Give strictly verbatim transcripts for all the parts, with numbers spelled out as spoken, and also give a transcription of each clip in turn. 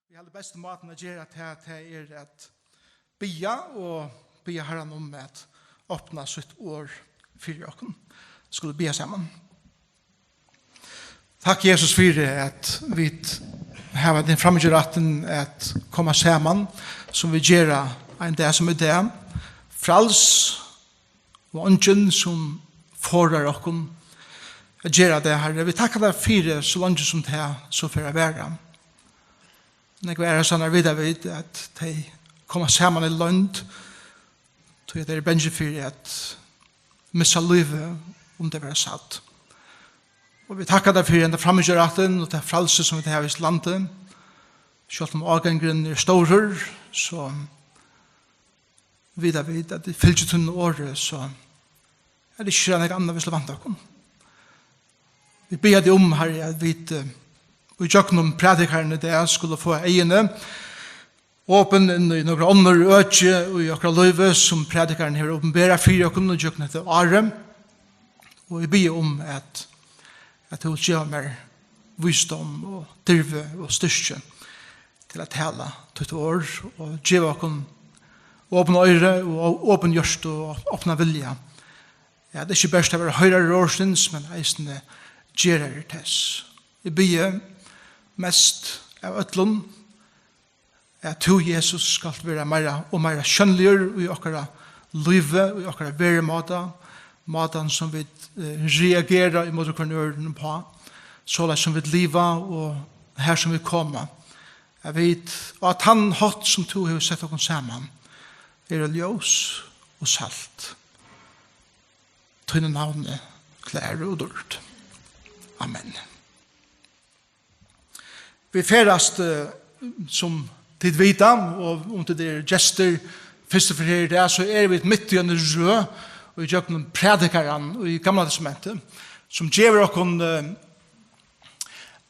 Eg haldi, besti mátin at gera tað, tað er at biðja og biðja Harran um at opna sítt orð fyri okkum. Skulu biðja saman. Takk, Jesus, fyri at vit hava tann framíhjárættin at koma saman, sum vit gera ein dag sum í dag. Fræls og eingin, sum forðar okkum at gera tað, Harri. Vit takka tær fyri, so leingi sum tað so fer at vera. Nógv aðrastaðni vita vit, at tey koma saman í leynd, tí at tey eru bangin fyri at missa lívið, um tey verða sædd. Og vit takka tær fyri henda framíhjárættin og tað frælsi, sum vit hava í hesum landi. Sjálvt um ágangurin er stórur, so vita vit, at vit fylgja tínum orði, so er tað ikki nakað annað, vit skulu vænta okkum. Vit biðja teg um, Harri, at vit, eh, í gjøgnum prædikararnar í dag skulu fáa eyguni opin inn í nøkur onnur øki í okkara lívi, sum prædikarin hevur opinberað fyri okkum í gjøgnum hetta árið. Og eg biði um, at, at tú vilt geva mær vísdóm og dirvi og styrki til at tala títt orð og geva okkum opin oyru og opin hjørtu og opna vilja. Ja, tað er ikki bert at vera hoyrarar orðsins, men eisini gerarar tess. Eg biði mest av øllum, at tú, Jesus, skalt vera meira og meira sjónligur í okkara lívi, í okkara verumáta, mátan sum vit, eh, reagera ímóti hvørjum øðrum uppá, soleiðis sum vit liva og har sum vit koma. At vit á tann hátt sum tú hevur sett okkum saman, eru ljós og salt. Tíni navni klæru og dýrd. Amen. Vit ferðast, eh, sum tit vita, og um tit eru gestir fyrstu ferð her í dag, so eru vit mitt í eini røð og í gjøgnum prædikaran í Gamla Testamenti, sum gevur okkum, eh,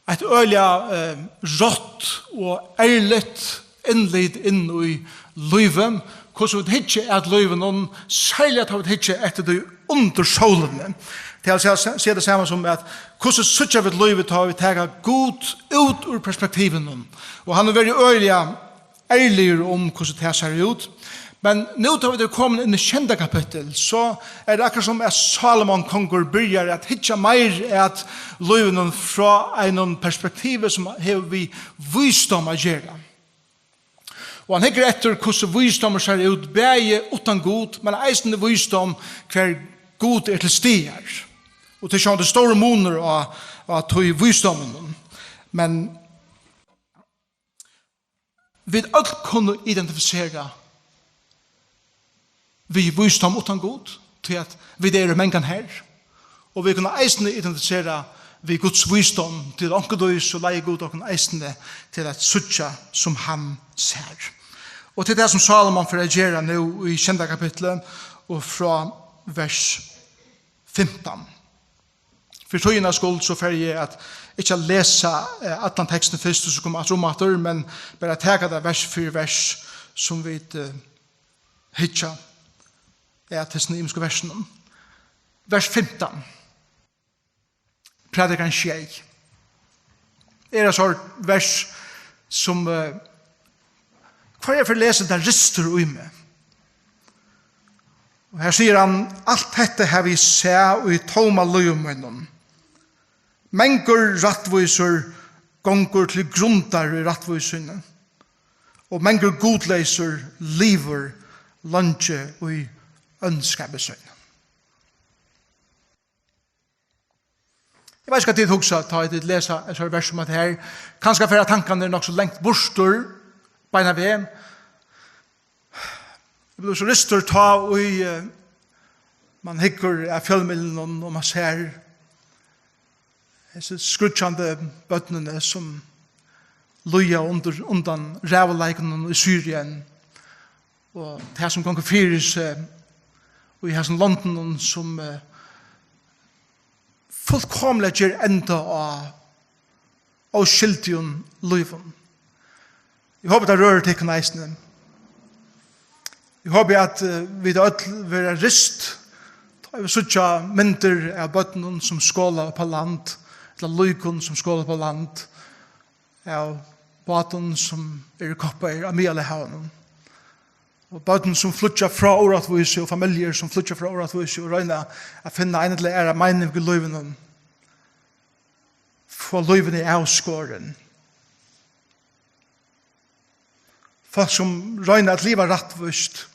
eitt øgiliga, eh, rætt og ærligt innlit inn í lívið, hvussu vit hyggja at lívinum, serliga tá vit hyggja eftir tí undir sólini. Tað vil siga, siga tað sama sum at hvussu síggja vit lívið, tá vit taka Gud út úr perspektivinum. Og hann hevur verið øgiliga ærligur um, hvussu tað sær út. Men nú, tá vit eru komin inn í sjeynda kapittul, so er tað akkurát sum at Salomon kongur byrjar at hyggja meir at lívinum frá einum perspektivi, sum hevur við vísdóm at gera. Og hann hyggur eftir, hvussu vísdómur sær út, bæði uttan Gud, men eisini vísdóm, hvar Gud er til staðar. Og tað er sjálvandi stórur munur á, á tí vísdóminum. Men vit øll kunnu identifisera við vísdóm uttan Gud, tí at vit eru mangan har, og vit kunnu eisini identifisera við Guds vísdóm, tí at onkuntíð so leiðir Gud okkum eisini til at síggja, sum hann sær. Og tað er tað, sum Salomon fer at gera nú í sjeynda kapitli og frá vers fimtan. Fyri tíðina skuld, so fari eg at, ikki at lesa, eh, allan tekstin fyrst, og so koma aftur um aftur, men bara taka tað vers fyri vers, sum vit, eh, hyggja at hesum ymisku versunum. Vers fimtan. Prædikarin sjey. Er eitt sort vers, sum, eh, hvørja ferð eg lesi, tað ristir í meg. Og her sigur hann: "Alt hetta havi eg sæð í tóma lívi mínum. Mangur rættvísur gongur til grundar í rættvísuni, og mangur gudleysur livir leingi í óndskapi sínum." Eg veit ikki, hvat tit hugsa, tá tit lesa hesi vers sum hetta her. Kanska fara tankarnir nokk so langt burtur, beinan veg. Eg blívi so rystur, tá ið, eh, mann hyggur at fjølmiðlunum og mann sær hesi skríggjandi børnini, sum líða undir, undan ræðuleikunum í Sýrien, og tað, sum gongur fyri seg í hesum londunum, sum, eh, fullkomiliga ger enda á óskyldigum lívum. Eg hopi, tað rørir tykkum eisini. Eg hopi, at, eh, vit øll verða rist, tá vit síggja myndir av børnum, sum skola upp á land, ella líkum, sum skola upp á land, av bátum, sum eru koppaðir á Miðjarðarhavinum, og børn, sum flýggja frá órættvísu, og familjur, sum flýggja frá órættvísu og royna at finna eina ella aðra meining í lívinum, fáa lívini avskorin. Fólk, sum royna at liva rættvíst,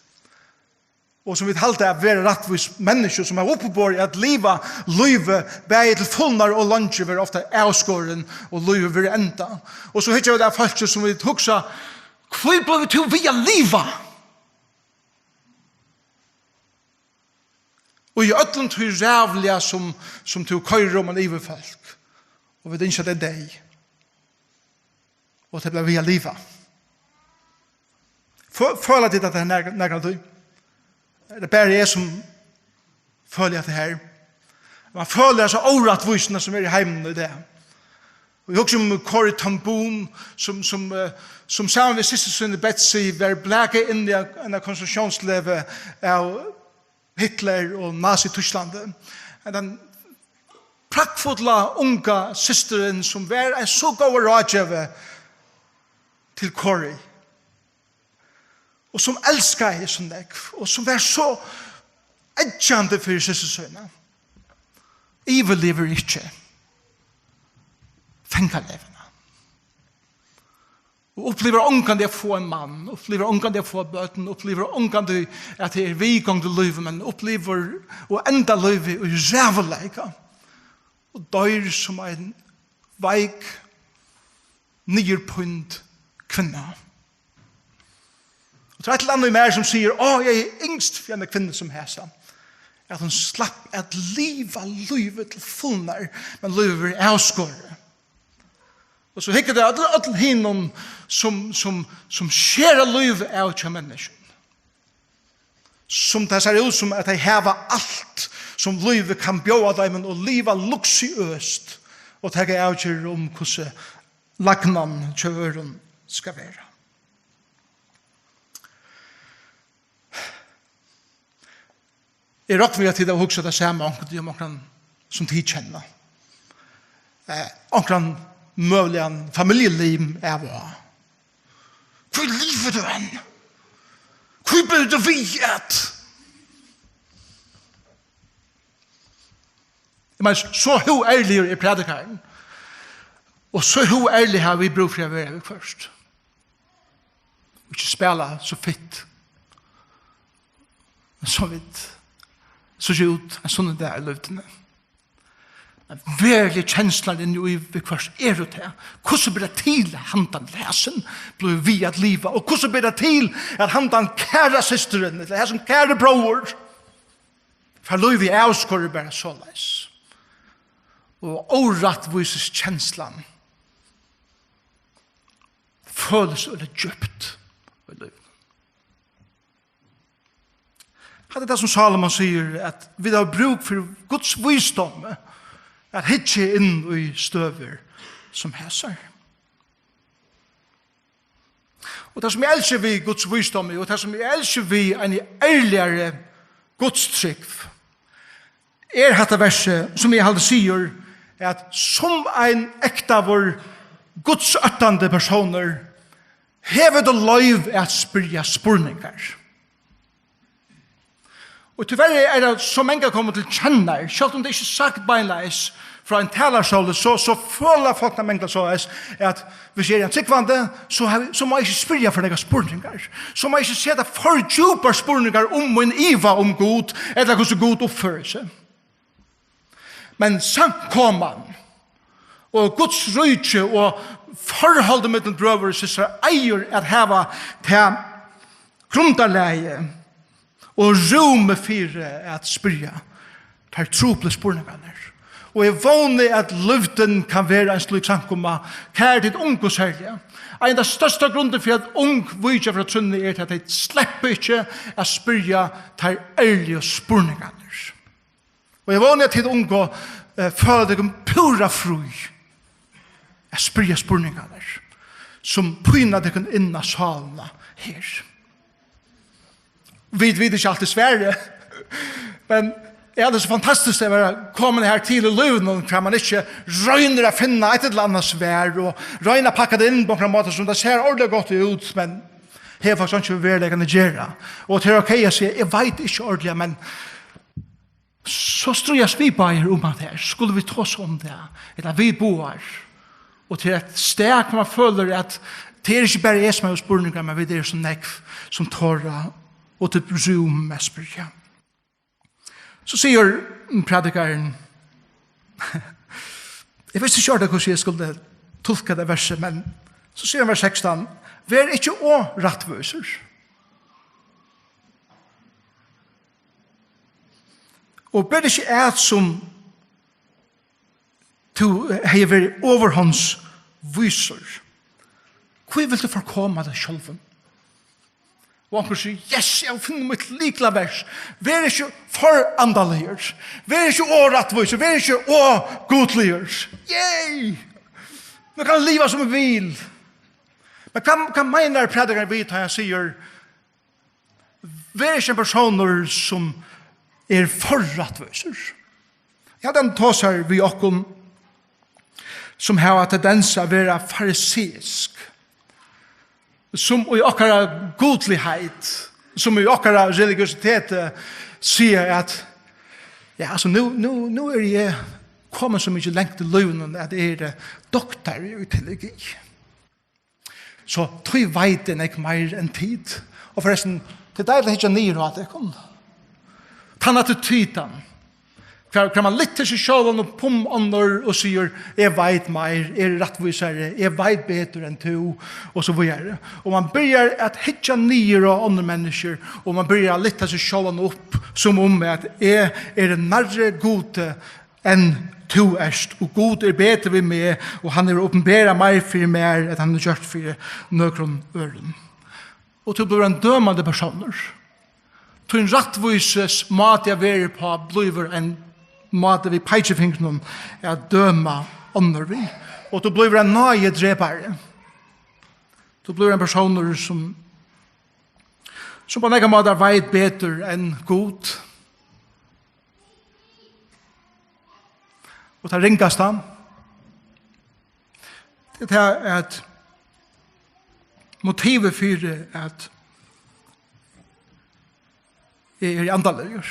og sum vit halda at vera rættvís menniskju, sum hava uppiborið at liva lívið bæði til fulnar og leingi, verða ofta avskorin, og lívið verður enda. Og so hyggja vit at fólki, sum vit hugsa: Hví blívur tú við at liva? Og í øllum tí ræðuliga, sum, sum tú koyrir oman yvir fólk, og vit ynskja tey deyð, og tey blíva við at liva. Fø-, føla tit, at tað er nakra, nakra tíð? Er tað bara eg, sum føli, at tað her? Man følir hasa órættvísina, sum er í heiminum í dag. Og eg hugsi um Corrie ten Boom, sum, sum, eh, sum saman við systur síni Betsy var blakað inn í eina konsentratiónslegu av Hitler og Nazi-Týsklandi. Hendan praktfulla unga systirin, sum var ein so góður ráðgevi til Corrie, og sum elskaði so nógv, og sum var so eggjandi fyri systur sína, yvirlivir ikki fangaleguna. Og upplivir ongantíð at fáa ein mann, upplivir ongantíð at fáa børn, upplivir ongantíð, at tað er viðgongd í lívi, men upplivir og endar lívið í ræðuleika. Og doyr sum ein veik, niðurpínd kvinna. Og tað er eitt ella annað í mær, sum sigur: Á, eg hevði ynskt fyri eina kvinnu sum hesa, at hon slapp at liva lívið til fulnar, men lívið verður avskorið. Og so hyggur tað øll, øll hinum, sum, sum, sum skera lívið av hjá menniskjum, sum tað sær út sum, at tey hava alt, sum lívið kann bjóða teimum, og liva luksuriøst og taka avgerðir um, hvussu lagnan hjá øðrum skal vera. Eg rokni við, at tit hava hugsað tað sama onkuntíð um onkran, sum tit kenna. Eh, onkran møguligan familjulim av og á. Hví livir tú enn? Hví blívur tú við at? Eg meini, so hóverligur er prædikarin, og so hóverlig hava vit brúk fyri at vera viðhvørt. Og ikki spæla so fitt, sum vit síggja út ein sunnudag í løtuni. Men veruligu kenslurnar inni í viðhvørt eru tað: Hvussu ber tað til, at handan ella hasin blívur við at liva? Og hvussu ber tað til, at handan kæra systirin, ella hasin kæri bróðir, fær lívið avskorið bara soleiðis? Og órættvísiskenslan følist øgiliga djúpt í lívinum. Hatta er tað, sum Salomon sigur, at vit hava brúk fyri Guds vísdómi at hyggja inn í støður sum hesar. Og tað, sum eg elski við Guds vísdómi, og tað, sum eg elski við eini ærligari gudstrúgv, er hatta versið, sum eg haldi sigur, at sum ein ektaður, gudsóttandi persónur hevur tú loyvi at spyrja spurningar. Og tíverri er tað so mong koma til kennar, sjálvt um tað ikki er sagt beinleiðis frá ein talarstóli, so, so føla fólk tað mangan soleiðis, at hvis eg eri ein trúgvandi, so havi, so má eg ikki spyrja for nakrar spurningar. So má eg ikki seta for djúpar spurningar um mín iva um Gud, ella hvussu Gud uppførir seg. Men samkoman og Guds ríki og forholdið millum brøður og systrar eigur at hava tað grundarlagið og rúmið fyri at spyrja teir truplu spurningarnar. Og eg vóni, at Lívdin kann vera ein slík samkoma, kæru tit ungu serliga. Ein av størsta grundum fyri, at ung víkja frá trúnni, er, at tey sleppa ikki at spyrja teir ærligu spurningarnar. Og eg vóni, at tit ungu, eh, føla tykkum púra frí at spyrja spurningarnar, sum pína tykkum inn á sálina her. Vit vita ikki altíð svarið, men Ja, tað er so fantastiskt at vera komin her til í lívinum, hvar man ikki roynir at finna eitt ella annað svar og royna at pakka tað inn á onkran máta sum tað sær ordiliga gott út, men her er faktiskt einki við veruleikan at gera. Og tað er ok at siga, eg veit ikki ordiliga, men so stríðast vit báðir um at her, skulu vit tosa um tað, ella vit báðir. Og til eitt stað, hvar man følir at tað er ikki bara eg sum hevur spurningar, men vit eru so nógv sum tora og til rúm at spyrja. So sigur prædikarin, eg visti ikki ordiliga, hvussu eg skuldi tulka tað versið, men so sigur hann, vers sekstan: "Ver ikki ov rættvísur, og ber ikki at, sum tú hevði verið ovurhonds vísur. Hví vilt tú forkoma teg sjálvan?" Og onkur sigur, yes, eg havi funnið mítt lyklavers. Ver ikki for andaligur. Ver ikki ov rættvísur. Ver ikki ov gudligur. Yay! Nú kann eg liva sum eg vil. Men hvat, hvat meinar prædikarin við, tá hann sigur, ver ikki ein persónur sum er for rættvísur? Ja, hann tosar við okkum sum hava tendens at vera fariseisk, sum í okkara gudligheit, sum í okkara religiøsitet, eh, siga at, ja, altso, nú, nú, nú eri eg komin so mikið langt í lívinum, at eg eri, eh, doktari í teologi. So tí veit eg nógv meir enn tit. Og forrestin, tað er deiligt at hyggja niður á tykkum. Tann attitíðan, hvar, hvar man lyftir seg sjálvan upp um onnur og sigur, eg veit meir, eg eri rættvísari, eg veit betur enn tú, og so víðari. Og man byrjar at hyggja niður á onnur menniskju, og man byrjar at lyfta seg sjálvan upp, sum um at eg eri nærri Gudi enn tú ert, og Gud er betri við meg, og hann hevur opinberað meir fyri mær, enn hann hevur gjørt fyri nøkrum øðrum. Og tú blívur ein dømandi persónur. Tín rættvísis máti at vera uppá blívur ein máti við peikifingrinum at døma onnur við. Og tú blívur ein náðidrepari. Tú blívur ein persónur, sum, sum á nógvar mátar veit betur enn Gud. Og tað ringasta, tað er tað, at motivið fyri at eg eri andaligur,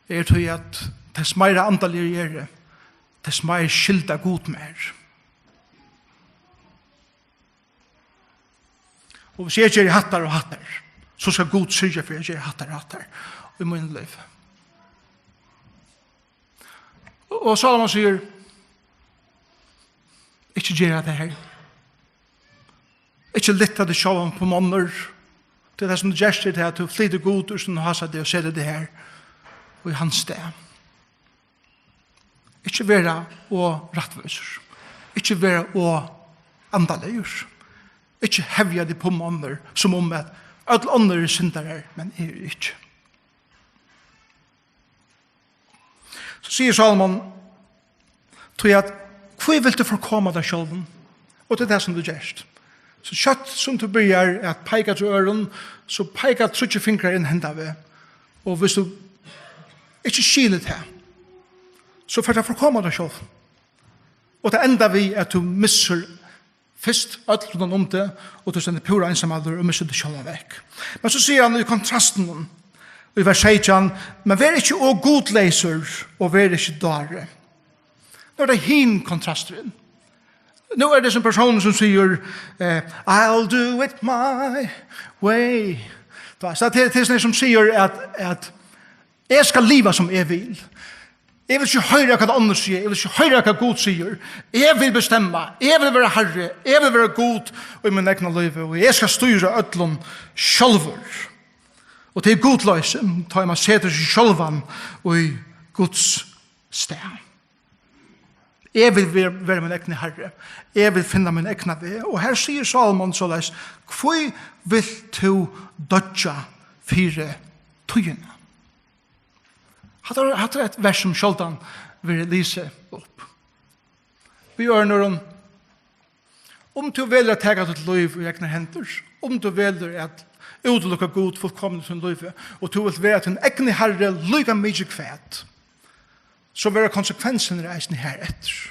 er tí, at tess meira andaligur eg eri, tess meir skyldar Gud mær. Og hvis eg geri hattar og hattar, so skal Gud syrgja fyri, at eg geri hattar og hattar í mínum lívi. Og, og Sálomon sigur, ikki gera tað her. Ikki lyfta teg sjálvan upp um onnur. Tí tað sum tú gert, er tað, at tú flytur Gud úr sínum hásæti og setir teg her í hans stað. Ikki vera ov rættvísur. Ikki vera ov andaligur. Ikki hevja teg upp um onnur, sum um at øll onnur eru syndarar, men eg eri ikki. So sigur Sálomon, tí at, hví vilt tú forkoma tær sjálvum? Og tað er tað, sum tú gert. So skjótt sum tú byrjar at peika til øðrum, so peika tríggir fingrar inn hendan veg. Og hvis tú ikki skilir tað, so fert tú at forkoma tær sjálv. Og tað endar við, at tú missir fyrst øll rundan um teg, og tú stendur púra einsamallur og missir teg sjálvan vekk. Men so sigur hann í kontrastinum, í vers seytjan, men ver ikki ov gudleysur, og ver ikki dári. Nú er tað hin kontrasturin. Nú er tað sum persónur sum sigur, eh, "I'll do it my way." Tú veist, tað er, tað er sum sigur at, at eg skal liva sum eg vil. Eg vil ikki hoyra hvat onnur siga, eg vil ikki hoyra hvat Gud sigur. Eg vil bestemma, eg vil vera harri, eg vil vera Gud í mínum egna lívi, og eg skal stýra øllum sjálvur. Og tað er gudloysi, tá man setir seg sjálvan í Guds stað. Eg vil ver-, vera mín egni harri. Eg vil finna mín egna veg. Og her sigur Sálomon soleiðis, hví vilt tú doyggja fyri tíðina? Hatta er, hatta er eitt vers sum sjáldan verður lisið upp. Við øðrum orðum, Um tú velur at taka títt lív í egnar hendur, um tú velur at útilokka Gud fullkomiliga í tínum lívi, og tú vilt vera tín egni harri líka mikið hvat, so verða konsekvensirnar eisini hareftir.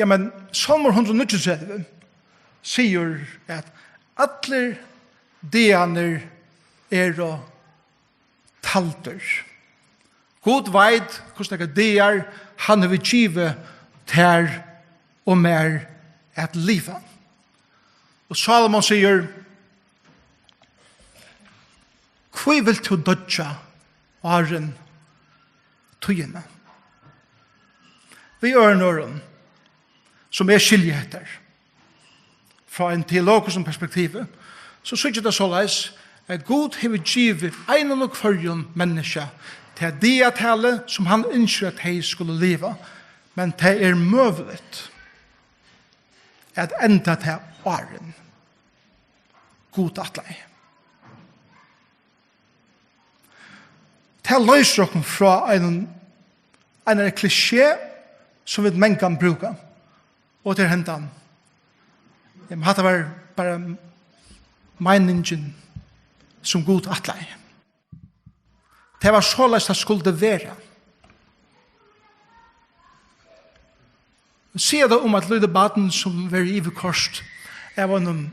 Ja, men Sálmur hundrað og níggjuogtretivu sigur, at allir dagarnir eru taldir. Gud veit, hvussu nógvar dagar hann hevur givið tær og mær at liva. Og Sálmur sigur, hví vilt tú doyggja áðrenn tíðina? Við øðrum orðum, sum eg skilji hetta frá einum teologiskum perspektivi, so síggi eg tað soleiðis, at Gud hevur givið einum og hvørjum menniskja tað dagatalið, sum hann ynskir, at tey skulu liva, men tað er møguligt at enda tað áðrenn Gud ætlaði. Tað loysir okkum frá einum, einari klisjé, sum vit mangan brúka, og tað er hendan: Jamen, hatta var bara meiningin, sum Gud ætlaði. Tað var soleiðis, tað skuldi vera. Siga tað um eitt lítið barn, sum verður yvirkoyrt av einum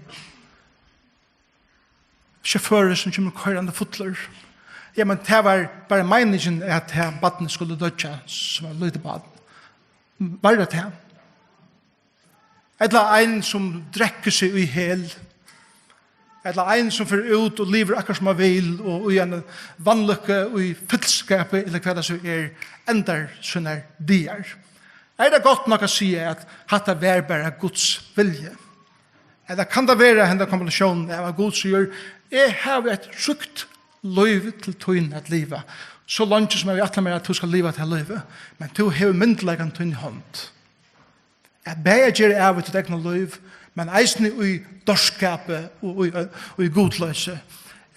sjåføri, sum kemur koyrandi fullur. Jamen, tað var bara meiningin, at tað barnið skuldi doyggja, sum var lítið barn. Var tað tað? Ella ein, sum drekkur seg í hel, ella ein, sum fer út og livir akkurát sum hann vil, og í eini vanlukku, í fylliskapi, ella hvat tað so er, endar sínar dagar. Er tað gott nokk at siga, at hatta var bara Guds vilji? Ella kann tað vera henda kombinatiónin av, at Gud sigur: Eg havi eitt trygt lív til tín at liva, so leingi sum eg ætli mær, at tú skal liva tað lívið, men tú hevur myndugleikan í tíni hond at bæði gera av við títt egna lív, men eisini í dárskapi og í, í gudloysi,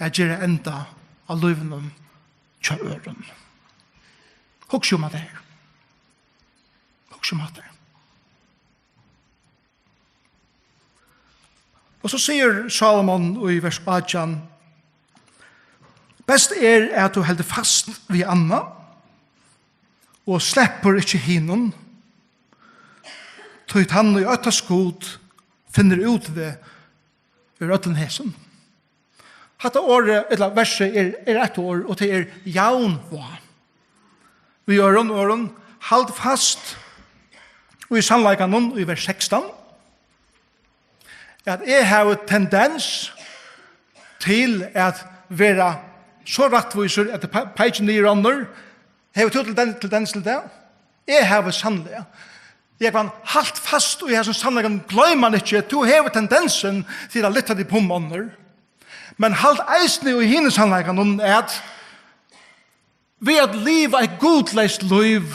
at gera enda á lívinum hjá øðrum. Hugsa um hatta her. Hugsa um hatta her. Og so sigur Sálomon í vers átjan: Best er, at tú heldur fast við annað og sleppur ikki hinum, tí tann, ið óttast Gud, finnur útveg úr øllum hesum. Hatta orðið, ella versið, er, er eitt orð, og tað er javnvág. Við øðrum orðum, halt fast í sannleikanum í vers sekstan, at eg havi tendens til at vera so rættvísur, at eg pe-, peiki niður á onnur. Hevur tú til den, tendens til tað? Eg havi sanniliga. Jógvan, halt fast í hesum sannleikanum, gloym hann ikki. Tú hevur tendensin til at lyfta teg upp um onnur. Men halt eisini í hinum sannleikanum, at við at liva eitt gudleyst lív,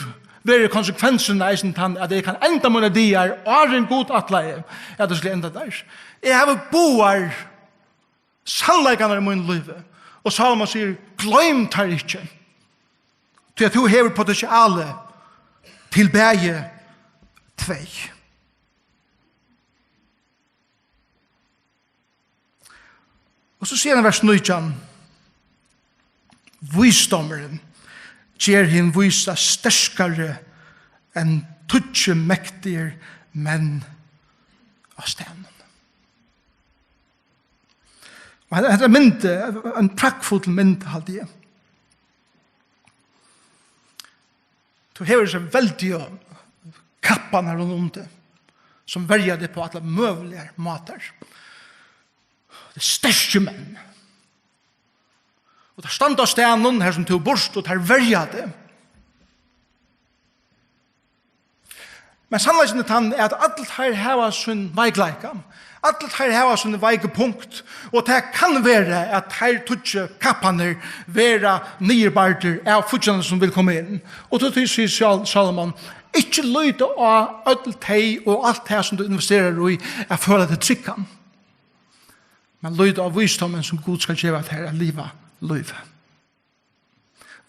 verður konsekvensin eisini tann, at eg kann enda mínar dagar, áðrenn Gud ætlaði, at eg skuldi enda teir. Eg havi báðar sannleikarnar í mínum lívi. Og Sálomon sigur: Gloym teir ikki, tí at tú hevur potentialið til bæði tvey. Og so sigur hann í vers nítjan: Vísdómurin ger hin vísa sterkari enn tíggju mektigir menn á staðnum. Og hetta, hetta er mynd, ein praktfull mynd, haldi eg. Tú hevur hesar veldigu kapparnar rundan um teg, sum verja teg upp á allar møguligar mátar. Tað eru sterkir menn. Og teir standa á staðnum, har sum tú býrt, og teir verja teg. Men sannleikin er tann, at allir teir hava sín veikleika. Allir teir hava síni veiku punkt. Og tað kann vera, at teir tíggju kapparnir verða niðurbardir av fíggjarnum, sum vil koma inn. Og tí, tí sigur Sál-, Sálomon: Ikki líta á øll tey og alt tað, sum tú investerar í, at føla teg tryggan. Men líta á vísdómin, sum Gud skal geva tær at liva lívið.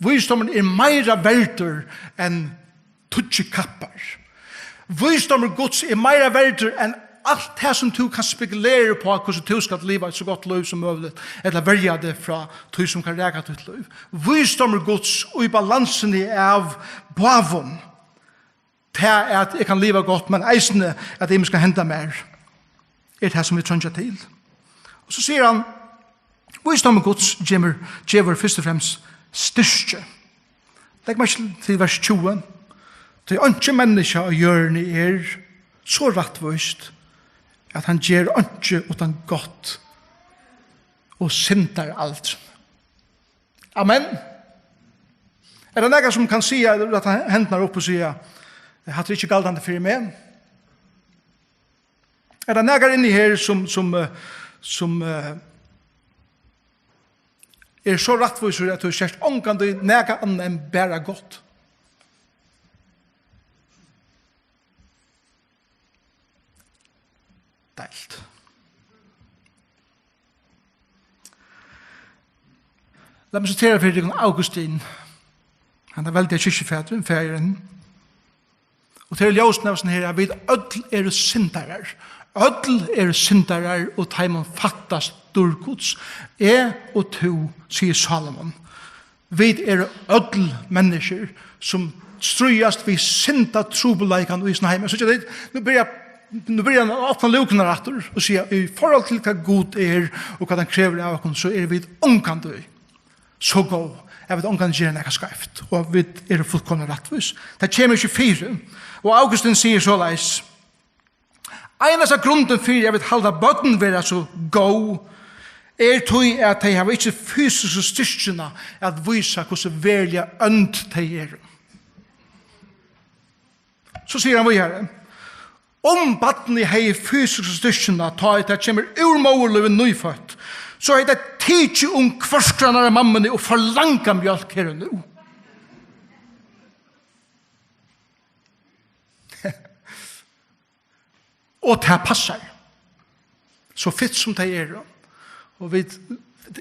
Vísdómurin er meira verdur enn tíggju kappar. Vísdómur Guds er meira verdur enn alt tað sum tú kanst spekulera uppá, hvussu tú skalt liva eitt so gott lív sum møguligt, ella verja teg frá tí sum kann raka títt lív. Vísdómur Guds í balansuni av báðum, tað at eg kann liva gott, men eisini at ymiskt kann henda mær, er tað sum vit treingja til. Og so sigur hann, vísdómur Guds gevur, gevur fyrst og fremst styrki. Legg merki til vers tjúgu. Tí einki menniskja á jørðini er so rættvíst, at hann ger einki uttan gott og syndar aldrin. Amen. Er tað nakar sum kann siga, rætta hendurnar upp og siga, hatta er ikki galdandi fyri meg? Er tað nakar inni her sum, sum, eh, sum, eh, er so rættvísur, at tú sært ongantíð nakað annað enn bara gott? Deilt. Lat meg sitera fyri tykkum Augustin, hann er veldiga kirkjufaðirin, faðirin. Og tað er ljósið av sånn her, at vit øll eru syndarar. Øll eru syndarar, og teimum fattast dýrd Guds. Eg og tú, sigur Salomon, vit eru øll menniskjur, sum stríðast við syndatrupulleikan í sínum heimi. Síggja tit, nú byrjar, nú byrjar hann at opna lúkurnar aftur og siga, í forhold til hvat Gud er, og hvat hann krevur av okkum, so eru vit ongantíð so góð, at vit ongantíð gera nakað skeivt, og at vit eru fullkomiliga rættvís. Tað kemur ikki fyri. Og Augustin sigur soleiðis, einasta grundin fyri, at vit halda børn vera so góð, er tí, at tey hava ikki fysisku styrkina at vísa, hvussu veruliga ónd tey eru. So sigur hann víðari, um barnið hevði fysisku styrkina, tá ið tað kemur úr móðurlívi nýføtt, so hevði tað tikið um kvørkirnar á mammuni og forlangað mjólk her og nú. Og tað passar. So fitt sum tey eru. Og vit,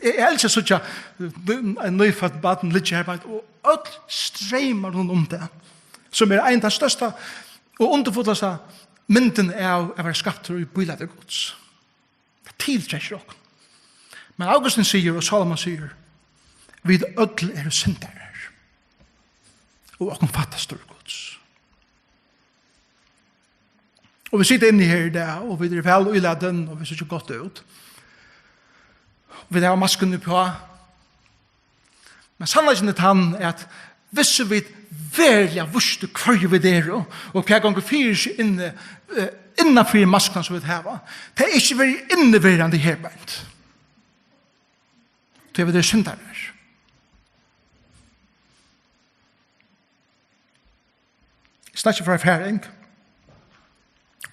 eg elski at síggja ein nýføtt barn liggja her, og øll streymar rundan um tað, sum er ein av størsta og undurfullasta myndin av at vera skaptur í bílæti Guds. Tað tiltrekkir okkum. Men Augustin sigur, og Salomon sigur, vit øll eru syndarar. Og okkum fattast dýrd Guds. Og vit sita inni her í dag, og vit eru væl ílatin, og vit síggja gott út. Og vit hava maskuna uppá. Men sannleikin er tann, at hvis vit veruliga vístu, hvørji vit eru, og hvat gongur fyri seg inni, eh, innan fyri maskuna sum vit hava, tað er ikki verið inniverandi her beint. Tí vit eru syndarar. Eg snakki frá erfaring.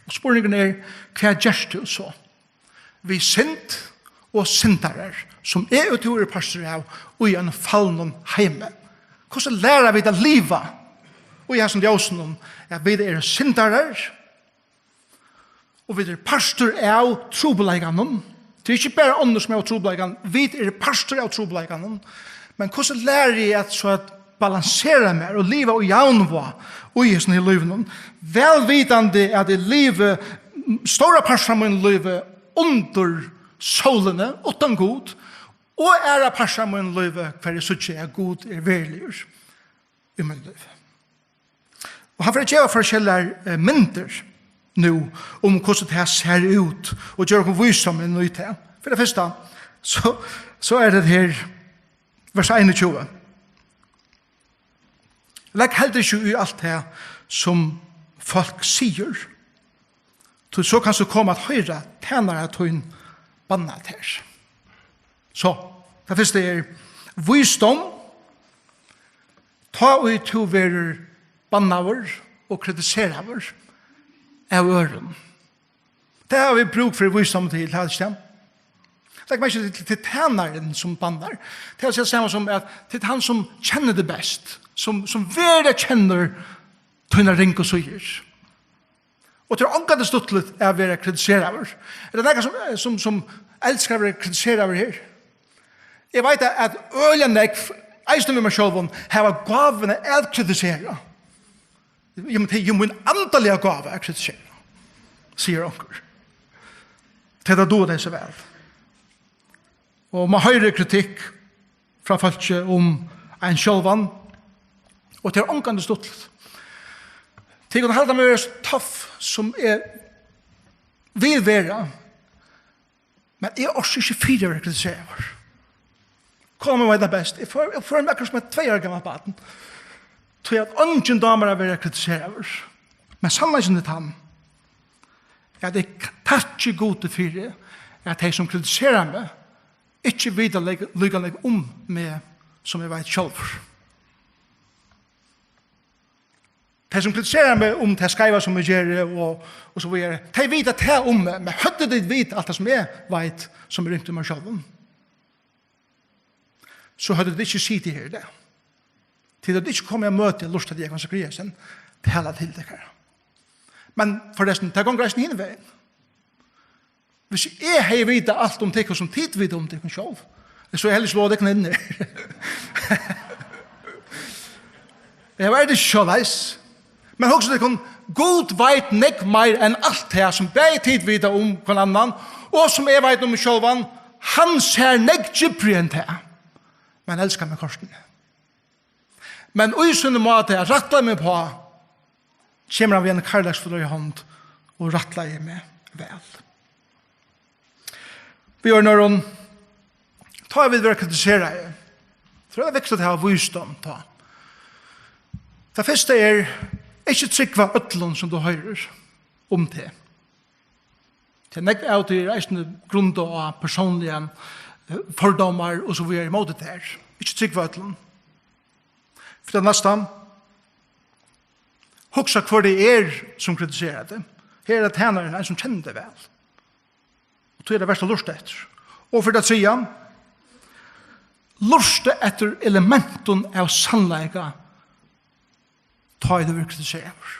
Og spurningurin er, hvat gert tú so við synd og syndarar, sum eg og tú eru partur av, í einum falnum heimi? Hvussu læra vit at liva í hasum ljósinum, at vit eru syndarar, og vit eru partur av trupulleikanum? Tað er ikki bara onnur sum hava trupulleikan, vit eru partur av trupulleikanum. Men hvussu læri eg at so at balansera mær og liva í javnvág í hesum her lívinum, væl vitandi at eg livi stóra partin av mínum lívi undir sólini, uttan Gud, og aðra partin av mínum lívi, har eg síggi, at Gud er veruligur í mínum lívi. Og hann fer at geva forskelligar, eh, myndir nú um hvussu tað sær út, og geva okkum vísdóm inn í tað. Fyri tað fyrsta, so, so er tað her, vers einogtjúgu. Legg heldur ikki í alt tað, sum fólk sigur, tí so kanst tú koma at hoyra tænara tín banna tær. So, tað fyrsta er vísdóm, tá ið tú verður bannaður og kritiseraður av øðrum. Tað hava vit brúk fyri vísdóm til, hava vit ikki tað? Legg merki til, til tænaran sum bannar. Tað er at siga sama sum at til tann sum kennir teg best, sum, sum veruliga kennir tínar ringu síður. Og tað er ongantíð stuttligt at vera kritiseraður. Er tað nakar sum, sum, sum elskar at vera kritiseraður her? Eg veit at, at øgiliga nógv, eisini við mær sjálvum, hava gávuna at kritisera. Jamen, tað er jo mín andaliga gáva at kritisera, sigur onkur. Tað er tað, tú, tað er so væl. Og man hoyrir kritikk frá fólki um ein sjálvan, og tað er ongantíð stuttligt. Tit kunnu halda meg vera so tough, sum eg vil vera, men eg orki ikki fyri at vera kritiseraður. Kona mín veit tað best. Eg føli, eg føli meg akkurát sum eitt tvey ára gamalt barn. Tí at eingin dámar at vera kritiseraður. Men sannleikin er tann, at eg takki Gudi fyri, at tey, sum kritisera meg, ikki vita líka, líka nógv um meg, sum eg veit sjálvur. Tey, sum kritisera meg um tað skeiva, sum eg geri, og, og so víðari, tey vita tað um meg, men høvdu tit vitað alt tað, sum eg veit, sum er ringt um meg sjálvum, so høvdu tit ikki sitið her í dag. Tit høvdu ikki komið á møti og lurtað til Jógvan Zachariasen tala til tykkara. Men forrestin, tað gongur eisini hin vegin. Hvis eg hevði vitað alt um tykkum, sum tit vita um tykkum sjálv, so hevði eg heldur ikki lotið tykkum inn her. Eg var ikki soleiðis. Men hugsið tykkum, Gud veit nógv meir enn alt tað, sum bæði tit vita um hvønn annan, og sum eg veit um meg sjálvan. Hann sær nógv djúpri enn tað, men elskar meg kortini. Men í sínum máta at rætta meg uppá, kemur hann við eini kærleiksfullari hond og rættleiðir meg væl. Við øðrum orðum, tá ið vit verða kritiseraðir, so er tað viktigt at hava vísdóm tá. Tað fyrsta er, ikki trúgva øllum, sum tú hoyrir um teg. Tí nógv av tí er eisini grundað á persónligar, eh, fordómar og so víðari ímóti tær. Ikki trúgva øllum. Fyri tað næsta, hugsa, hvør tað er, sum kritiserar teg. Her er tænarin, ein, sum kennir teg væl. Og tí er tað vert at lurta eftir. Og fyri tað triðja, lurta eftir elementum av sannleika, tá ið tú verður kritiseraður.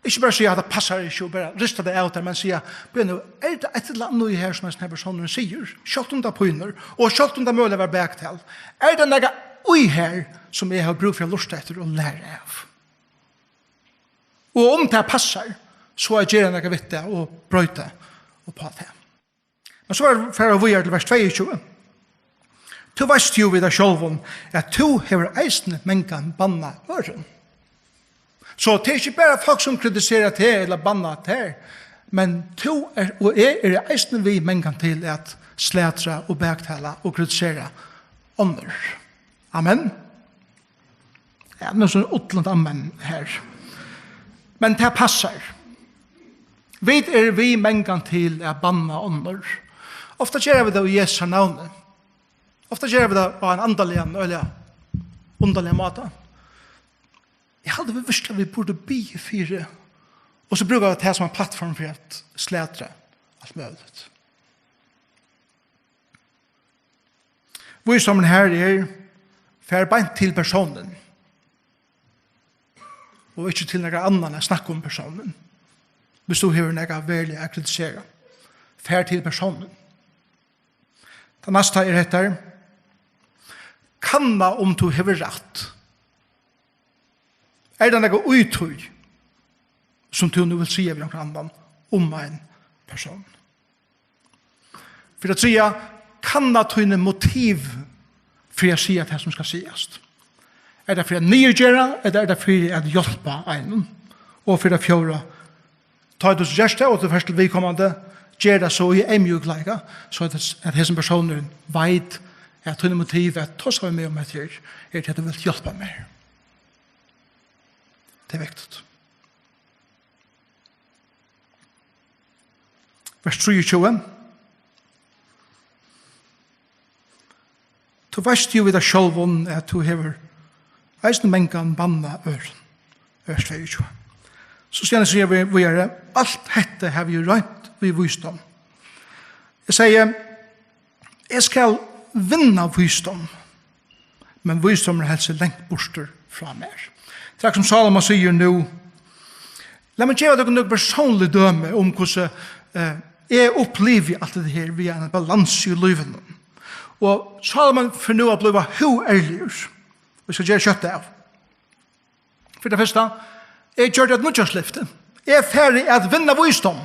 Ikki bara siga, at tað passar ikki, og bara rista tað av tær, men siga, bíða nú, er tað eitt ella annað í her, sum hesin her persónurin sigur, sjálvt um tað pínur, og sjálvt um tað møguliga var baktal, er tað nakað í her, sum eg havi brúk fyri at lurta eftir og læra av? Og um tað passar, so at gera nakað við tað og broyta upp á tað. Men so er, fara vit víðari til vers tveyogtjúgu. Tú veitst jú við tær sjálvum, at tú hevur eisini mangan bannað øðrum. So tað er ikki bara fólk, sum kritisera teg ella banna tær, men tú er, og eg eri eisini við mangan til at slatra og baktala og kritisera onnur. Amen. Ja, nú so ullant amen her. Men tað passar. Vit eru við mangan til at banna onnur. Ofta gera vit tað í Jesu navni. Ofta gera vit tað á ein andaligan, øgiliga undarligan máta. Eg haldi, vit virkuliga, vit burdu biðið fyri, og so brúka vit tað sum ein plattform fyri at slatra alt møguligt. Vísdómurin her er, far beint til persónin, og ikki til nakran annan at snakka um persónin. Hvis tú hevur nakað veruliga at kritisera, far til persónin. Tað næsta er hetta: kanna, um tú hevur rætt. Er tað nakað í tí, sum tú nú vilt siga við onkran annan um ein persón? Fyri tað triðja, kanna tíni motiv fyri at siga tað, sum skal sigast. Er tað fyri at niðurgera, ella er tað fyri at hjálpa einum? Og fyri tað fjórða, tá tú so gert tað, og tú fert til viðkomandi, ger tað so í eyðmjúkleika, so at, at hesin persónurin veit, at tíni motiv at tosa við meg um hetta her, er til at tú vilt hjálpa mær. Tað er viktigt. Vers trýogtjúgu. Tú veitst jú við tær sjálvum, at tú hevur eisini mangan bannað øðrum. Vers tveyogtjúgu. So síðan sigur hann víðari: alt hetta havi eg roynt við vísdóm. Eg segði: eg skal vinna vísdóm, men vísdómurin helt seg langt burtur frá mær. Tað er sum Sálomon sigur nú. Lat meg geva tykkum nøkur persónlig dømi um, hvussu, eh, eg upplivi alt hetta her við eina balansu í lívinum. Og Sálomon fer nú at blíva húærligur. Vit skal gera skjótt av. Fyri tað fyrsta, eg gjørdi eitt nýggjárslyfti. Eg fari at vinna vísdóm.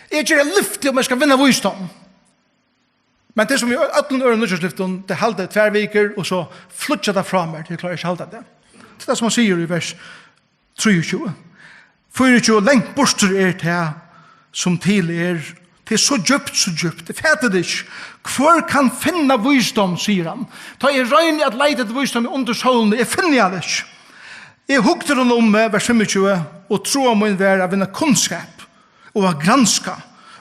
Eg geri eitt lyfti um eg skal vinna vísdóm. Men tað sum í øllum øðrum nýggjárslyftum, tað haldi eg tvær vikur, og so flýggja tað frá mær, tí eg klári ikki at halda tað. Tað er tað sum hann sigur í vers trýogtjúgu. Fýraogtjúgu, langt burtur er tað, sum til er. Tað er so djúpt, so djúpt. Eg fati tað ikki. Hvør kann finna vísdóm, sigur hann. Tá eg royni at leita eftir vísdómi undir sólini, eg finni hann ikki. Eg hugdi rundan um meg, vers fimmogtjúgu, og trúa mín var at vinna kunnskap, og at granska,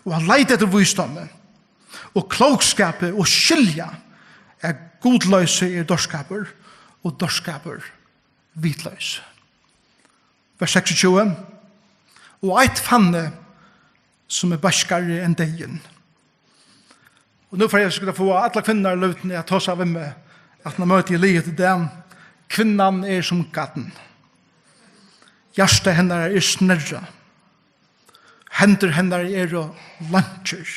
og at leita eftir vísdómi, og klókskapi, og skilja, at gudloysi er dárskapur, og dárskapur vitloysi. Vers seksogtjúgu. Og eitt fann eg, sum er beiskari enn deyðin. Og nú fari eg sikkurt at fáa allar kvinnurnar í løtuni at tosa við meg, at nú møti eg liðugt í dag. Kvinnan er sum garn. Hjarta hennara er snerrað. Hendur hennara eru leinkjur.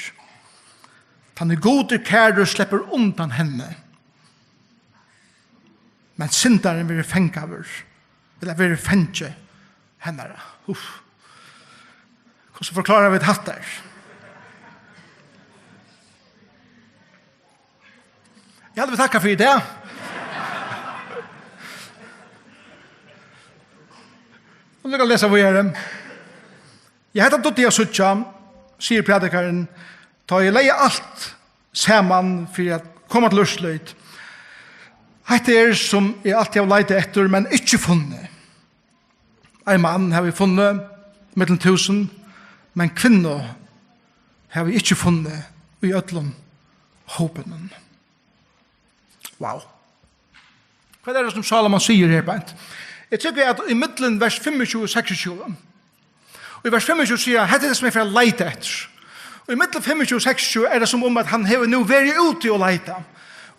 Tann ið Gud er kærur, sleppur undan henni. Men syndarin verður fangaður, ella verður fangi hennara. Uff. Hvussu forklára vit hatta her? Eg haldi, vit takka fyri í dag. Og nú kann eg lesa víðari. Ja, hetta dugdi eg at síggja, sigur prædikarin, tá eg legði alt saman fyri at koma til úrslit. Hetta er, sum eg altíð havi leitað eftir, men ikki funnið. Ein mann havi eg funnið millum túsund, men kvinnu havi eg ikki funnið í øllum hópinum. Wow. Hvat er tað, sum Salomon sigur her beint? Eg tykki, at í millum vers fimmogtjúgu og seksogtjúgu, og í vers fimmogtjúgu sigur hann, hetta er tað, sum eg fari at leita eftir. Og í millum fimmogtjúgu og seksogtjúgu er tað, sum um at hann hevur nú verið úti og leitað.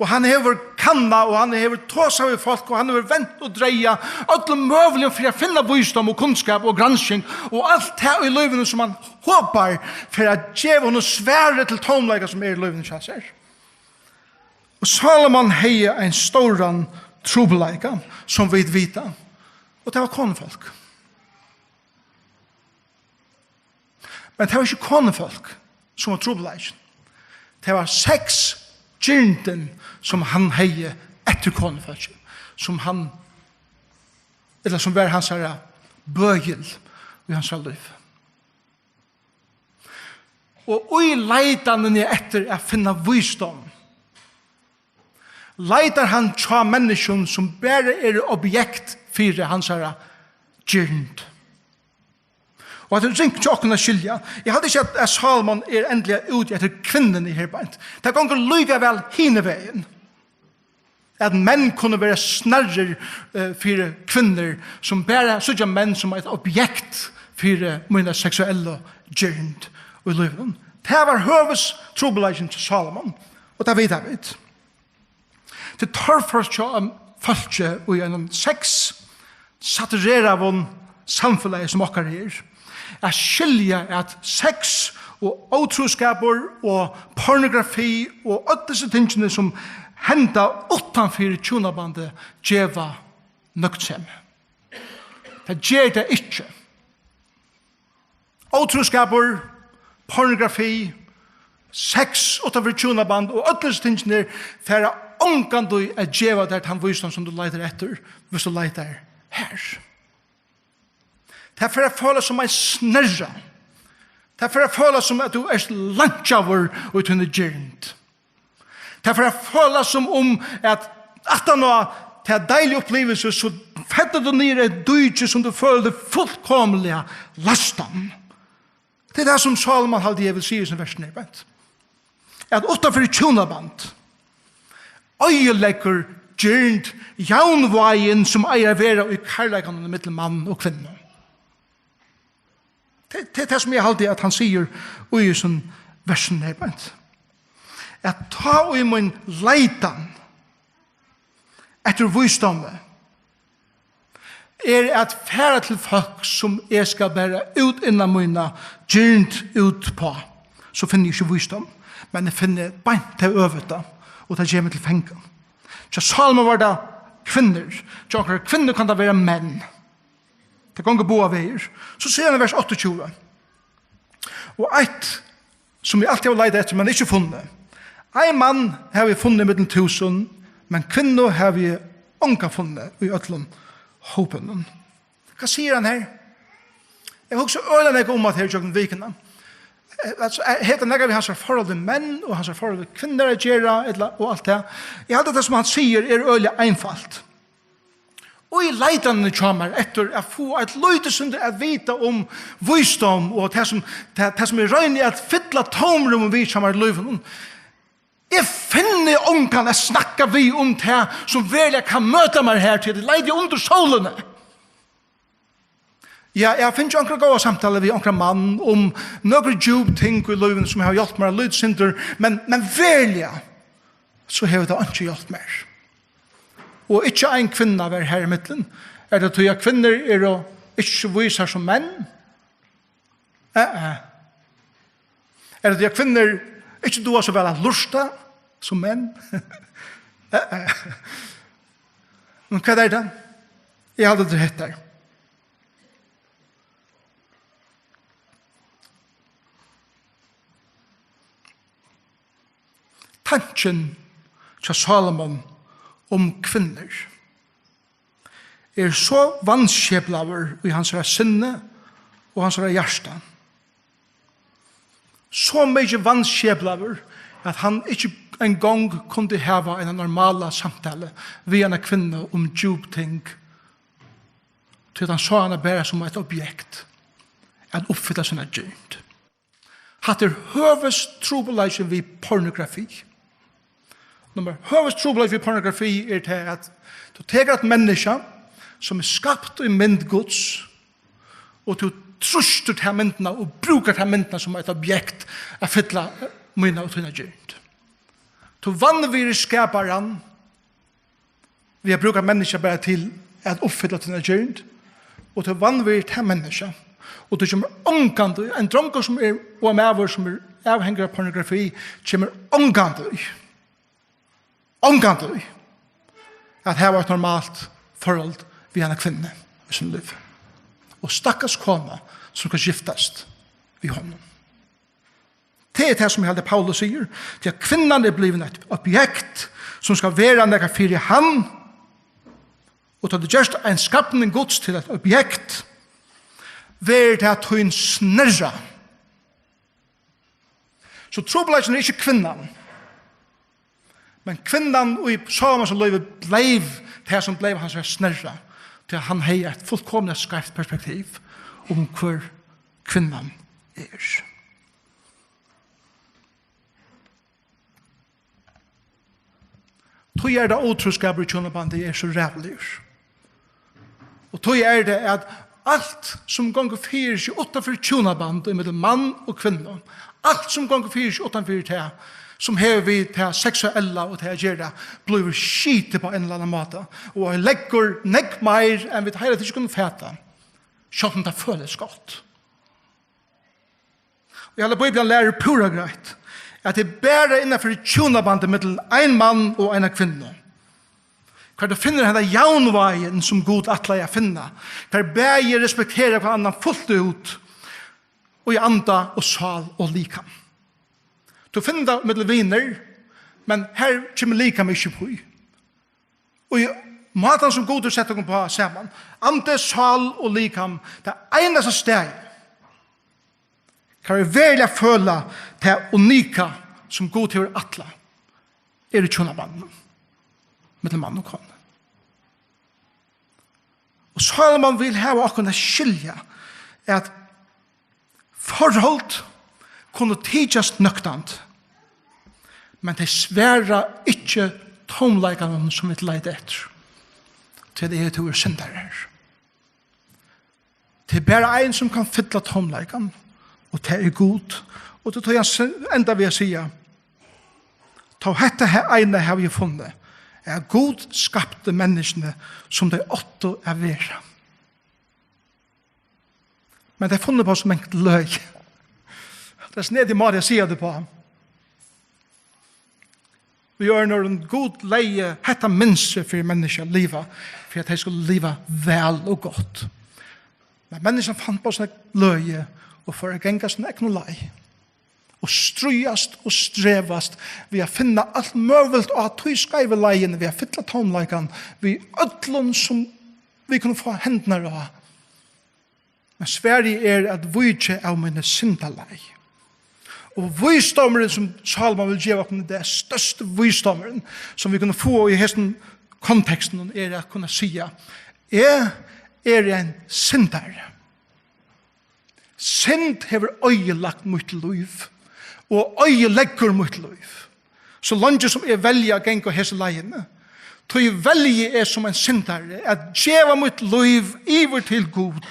Og hann hevur kannað, og hann hevur tosað við fólk, og hann hevur vent og dreigað øllum møguligum fyri at finna vísdóm og kunnskap og gransking, og alt tað í lívinum, sum hann hopar fyri at geva honum svarið til tómleika, sum er í lívinum hjá sær. Og Salomon hevði ein stóran trupulleika, sum vit vita, og tað var konufólk. Men tað var ikki konufólk, sum var trupulleikin. Tað var sexgirndin, sum hann hevði eftir konufólki, sum hann, ella sum var hansara bøgil í hansara lívi. Og í leitanini eftir at finna vísdóm, leitar hann hjá menniskjum, sum bara eru objekt fyri hansara girnd. Og at tað er ringt hjá okkum at skilja. Eg haldi ikki, at, at Salomon er endiliga úti eftir kvinnuni her beint. Tað gongur líka væl hini vegin. At menn kunnu vera snarrir, eh, fyri kvinnur, sum bara síggja menn sum eitt objekt fyri mína seksuellu girnd í lívinum. Tað var høvuðstrupulleikin hjá Salomon, og tað vita vit. Tað er torført hjá fólki í einum sexsatureraðum samfelagi, sum okkara er, at skilja, at sex og ótrúskapur og pornografi og øll hesi tingini, sum henda uttanfyri hjúnabandið, geva nøgdsemi. Tað ger tað ikki. Ótrúskapur, pornografi, sex uttanfyri hjúnaband og øll hesi tingini fara ongantíð at geva tær tann vísdóm, sum tú leitar eftir, viss tú leitar her. Tað fer at følast sum ein snerra. Tað fer at følast sum, at tú ert leinkjaður í tíni girnd. Tað fer at følast sum um, at aftan á ta deiligu uppliving, so fellur tú niður í eitt díki, sum tú følir teg fullkomiliga leystan. Tað er tað, sum Salomon, haldi eg, vil siga í hesum versinum her, beint. At uttanfyri hjúnaband oyðileggur girnd javnvágin, sum eigur at vera í kærleikanum millum mann og kvinnu. Tað, tað er tað, sum eg haldi, at hann sigur í hesum versinum her, beint. At tá í mín leitan eftir vísdómi er at fara til fólk, sum eg skal bara útinna mína girnd út á, so finni eg ikki vísdóm, men eg finni beint tað øvuta, og tað ger meg til fanga. Hjá Salomon var tað kvinnur, hjá onkrar kvinnur kann tað vera menn. Tað gongur báðar vegir. So sigur hann í vers áttaogtjúgu: Og eitt, sum eg altíð havi leitað eftir, men ikki funnið. Ein mann havi eg funnið millum túsund, men kvinnu havi eg onga funnið í øllum hópinum. Hvat sigur hann her? Eg hugsi øgiliga nógv um hatta her gjøgnum vikuna. Eh, altso, eh, hevur tað nakað við hansara forhold til menn og hansara forhold til kvinnur at gera, ella, og alt tað? Eg haldi, at tað, sum hann sigur, er øgiliga einfalt. Og í leitanini hjá mær eftir at fáa eitt lítið sindur at vita um vísdóm og tað, sum, tað, tað, sum eg royni at fylla tómrúmið við hjá mær í lívinum, eg finni ongan at snakka við um tað, sum veruliga kann møta mær her, tí eg leiti undir sólini. Ja, eg havi fingið onkra góða samtalu við onkran mann um nøkur djúp ting í lívinum, sum hava hjálpt mær eitt lítið sindur, men, men veruliga, so hevur tað einki hjálpt mær. Og ikki ein kvinna var har ímillum. Er tað tí, at kvinnur eru ikki so vísar sum menn? Eh, eh. Er tað tí, at kvinnur ikki duga so væl at lurta sum menn? Eh, eh. Men hvat er tað? Eg haldi, tað er hetta her. Tankin hjá Sálomon um kvinnur er so vanskiplaður í hansara sinni og hansara hjarta. So mikið vanskiplaður, at hann ikki eingong kundi hava eina normala samtalu við eina kvinnu um djúp ting, tí at hann sá hana bara sum eitt objekt at uppfylla sína girnd. Hatta er høvuðstrupulleikin við pornografi. Nummar, høvuðstrupulleikin við pornografi er tað, at tú tekur eitt menniskja, sum er skapt í mynd Guds, og tú trýstir ta myndina og brúkar ta myndina sum eitt objekt at fylla mína og tína girnd. Tú vanvirðir skaparan við at brúka menniskja bara til at uppfylla tína girnd, og tú vanvirðir ta menniskja, og tú kemur ongantíð, ein drongur sum er, og ein maður sum er avhangaður av pornografi, kemur ongantíð, ongantíð at hava eitt normalt forhold við eina kvinnu í sínum lívi. Og stakkars kona sum skal giftast við honum. Tað er tað, sum eg haldi, Paulus sigur, tí at kvinnan er blivin eitt objekt, sum skal vera nakað fyri hann, og tá tú gerst ein skapning Guds til eitt objekt, verður tað tín snerra. So trupulleikin er ikki kvinnan, men kvinnan í Sálomons lívi bleiv tað, sum bleiv hansara snerra, tí at hann hevði eitt fullkomiliga skeivt perspektiv um, hvør kvinnan er. Tí er tað, ótrúskapur í hjúnabandi er so ræðuligur. Og tí er tað, at alt sum gongur fyri seg uttanfyri hjúnaband, ímillum mann og kvinnu, alt sum gongur fyri seg uttanfyri tað, sum hevur við tað seksuella og tað at gera, blívur skitið á ein ella annan máta, og leggur nógv meir, enn vit heila tikið kunnu fata, sjálvt um tað følist gott. Og eg haldi, Bíblian lærir púra greitt, at tað er bara innanfyri hjúnabandið millum ein mann og eina kvinnu, hvar tú finnur henda javnvágin, sum Gud ætlaði at finna, hvar bæði respektera hvønn annan fult út, í anda og sál og likam. Tú finnur tað millum vinir, men her kemur likamið ikki upp í. Og í mátan, sum Gud hevur sett okkum á saman, andi, sál og likam, tað einasta staðið, hvar vit veruliga føla tað unika, sum Gud hevur ætlað, er í hjúnabandinum millum mann og konu. Og Sálomon vil hava okkum at skilja, at forhold kunnu tykjast nøktandi, men tey svara ikki tómleikanum, sum vit leita eftir. Tí at eg og tú eru syndarar. Tað er bara ein, sum kann fylla tómleikan, og tað er Gud. Og tað er tí, hann s-, endar við at siga: Tó hetta he-, eina havi eg funnið, at Gud skapti menniskjuni, sum tey áttu at vera. Men tey funnu upp á so mangt løg. Tað er snedig máti at siga tað uppá. Við øðrum orðum, Gud legði hetta mynstrið fyri menniskju at liva, fyri at tey skulu liva væl og gott. Men menniskjan fann bara sína løgi og fór at ganga sína egnu leið. Og stríðast og strevast við at finna alt møguligt á tí skeivu leiðini, við at fylla tómleikan við øllum, sum vit kunnu fáa hendurnar á. Men svarið er at víkja av míni syndaleið. Og vísdómurin, sum Sálomon vil geva okkum, tað er størsti vísdómurin, sum vit kunnu fáa í hesum kontekstinum, er at kunna siga: Eg eri ein syndari. Synd hevur oyðilagt mítt lív og oyðileggur mítt lív. So leingi sum eg velji at ganga hesa leiðina, tí velji eg sum ein syndari at geva mítt lív yvir til Gud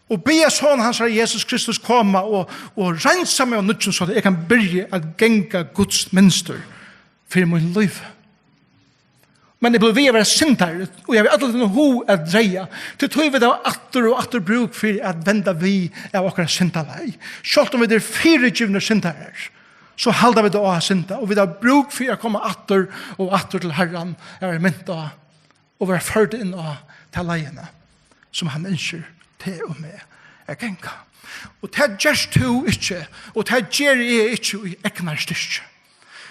og biðja Son hansara, Jesus Kristus, koma og, og reinsa meg av nýggjum, so at eg kann byrja at ganga Guds mynstur fyri mín lív. Men eg blívi við at vera syndari, og eg havi alla tíðina hug at greiða. Tí tí vit hava aftur og aftur brúk fyri at venda við av okkara syndaleið. Sjálvt um vit eru fyrigivnir syndarar, so halda vit á at synda, og vit hava brúk fyri at koma aftur og aftur til Harran, at vera mint á og vera førd inn á ta leiðina, sum hann ynskir teg og meg at ganga. Og tað gert tú ikki, og tað geri eg ikki í egnari styrki.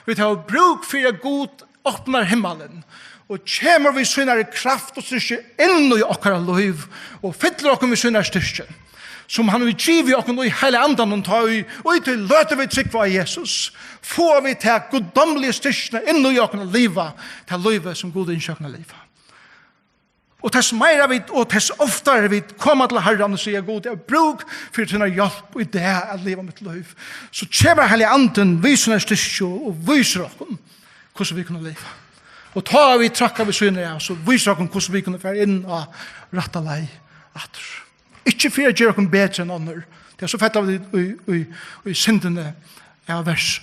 Vit hava brúk fyri, at Gud opnar himmalin og kemur við sínari kraft og styrki inn í okkara lív og fyllir okkum við sínari styrki, sum hann hevur givið okkum í Heilaga Andanum, tá í, í tí løtu vit trúgva á Jesus, fáa vit ta guddómligu styrkina inn í okkum at liva tað lívið, sum Gud ynskir okkum at liva. Og tess meira vit, og tess oftari vit koma til Harran og siga: Gud, eg havi brúk fyri tína hjálp í dag at liva mítt lív, so kemur Heilagi Andin við sínari styrki og vísir okkum, hvussu vit kunnu liva. Og tá vit trakka við síðuna av, so vísir okkum, hvussu vit kunnu fara inn á rætta leið aftur. Ikki fyri at gera okkum betri enn onnur, tí so fella vit í, í, í syndini av vers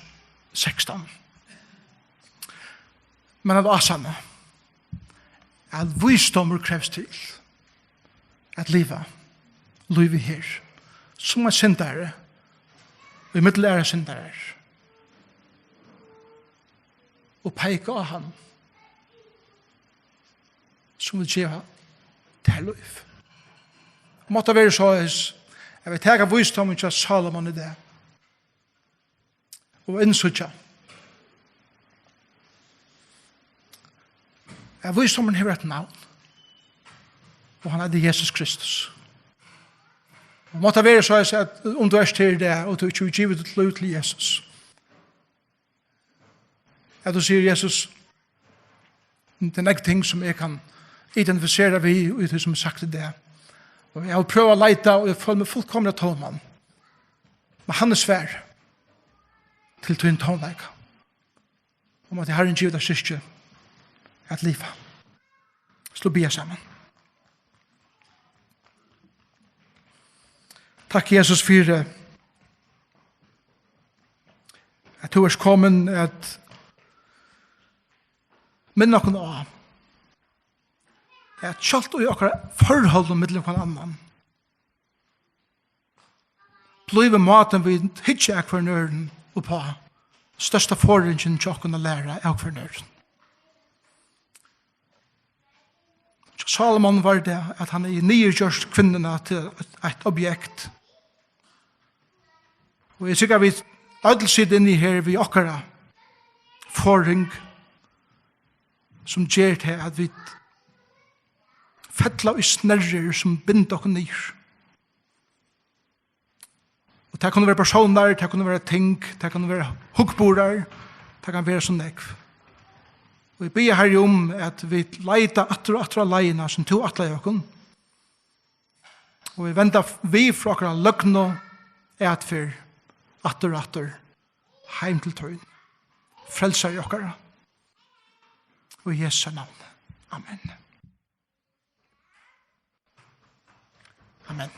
sekstan. Men at ásanna at vísdómur krevst til at liva lívið her, sum ein syndari, í millum aðrar syndarar, og peika á hann, sum vil geva tær lív. Mátti vera soleiðis, at vit taka vísdómin hjá Sálomon í dag og innsíggja, at vísdómurin hevur eitt navn, og hann eitur Jesus Kristus. Og mátti vera soleiðis, at um tú ert her í dag, og tú ikki hevur givið títt lív til Jesus, at tú sigur: Jesus, tað er nógv ting, sum eg kann identifisera við í tí, sum er sagt í dag. Og eg havi prøvað at leita, og eg føli meg fullkomiliga tóman. Men hann er svar til tín tómleika. Og mátti Harrin geva tær styrki at liva. Skulu biðja saman. Takk, Jesus, fyri at tú ert komin at minna okkum á, at sjálvt í okkara forholdum millum hvønn annan, blívur mátin, vit hyggja at hvørjum øðrum uppá, størsta forðingin hjá okkum at læra av hvørjum øðrum. Hjá Sálomon var tað, at hann hevði niðurgjørt kvinnuna til eitt, eitt objekt. Og eg trúgvi, at vit øll sita inni her við okkara forðing, sum ger tað, at vit fella í snerrur, sum binda okkum niður. Og tað kunnu vera persónar, tað kunnu vera ting, tað kunnu vera hugburðar, tað kann vera so nógv. Og eg biði, Harri, um, at vit leita aftur og aftur á leiðina, sum tú ætlaði okkum. Og vit venda við frá okkara løgnu atferð, aftur og aftur, heim til tín, Frelsari okkara. Og í Jesu navni. Amen. Amen.